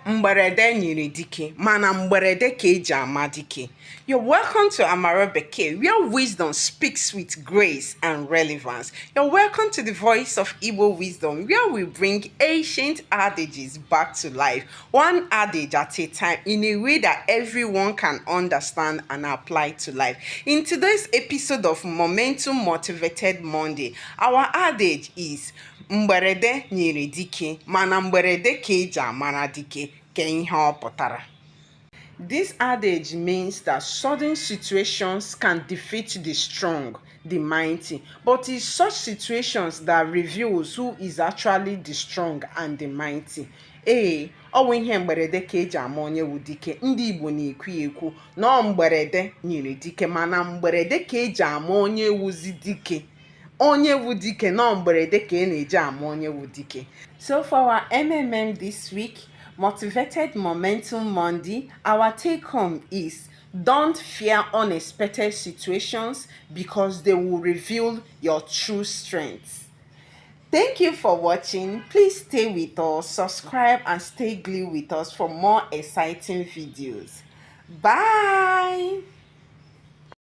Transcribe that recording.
Mgberede nyiri dike, mana mgberede ka eji ama dike. You're welcome to Amara Bekee, where wisdom speaks with grace and relevance. You're welcome to the Voice of Igbo Wisdom, where we bring ancient adages back to life, one adage at a time, in a way that everyone can understand and apply to life. In today's episode of Momentum Motivated Monday, our adage is Mgberede nyiri dike, mana mgberede ka eji amara dike. Ke ihe ọ pụtara? This adage means that sudden situations can defeat the strong, the mighty, but it's such situations that reveals who is actually the strong and the mighty. Ee, ọ wụ ihe mgberede ka eji ama onye wụ dike. Ndị Igbo na-ekwu ekwu na ọ mgberede nyiri dike, mana mgberede ka eji ama onye wụzi dike. Onye wụ dike nọ mgberede ka a na-eji ama onye wụ dike. So for our MMM this week, Motivated Momentum Monday, our take home is: don't fear unexpected situations because they will reveal your true strengths. Thank you for watching. Please stay with us, subscribe and stay glued with us for more exciting videos. Bye.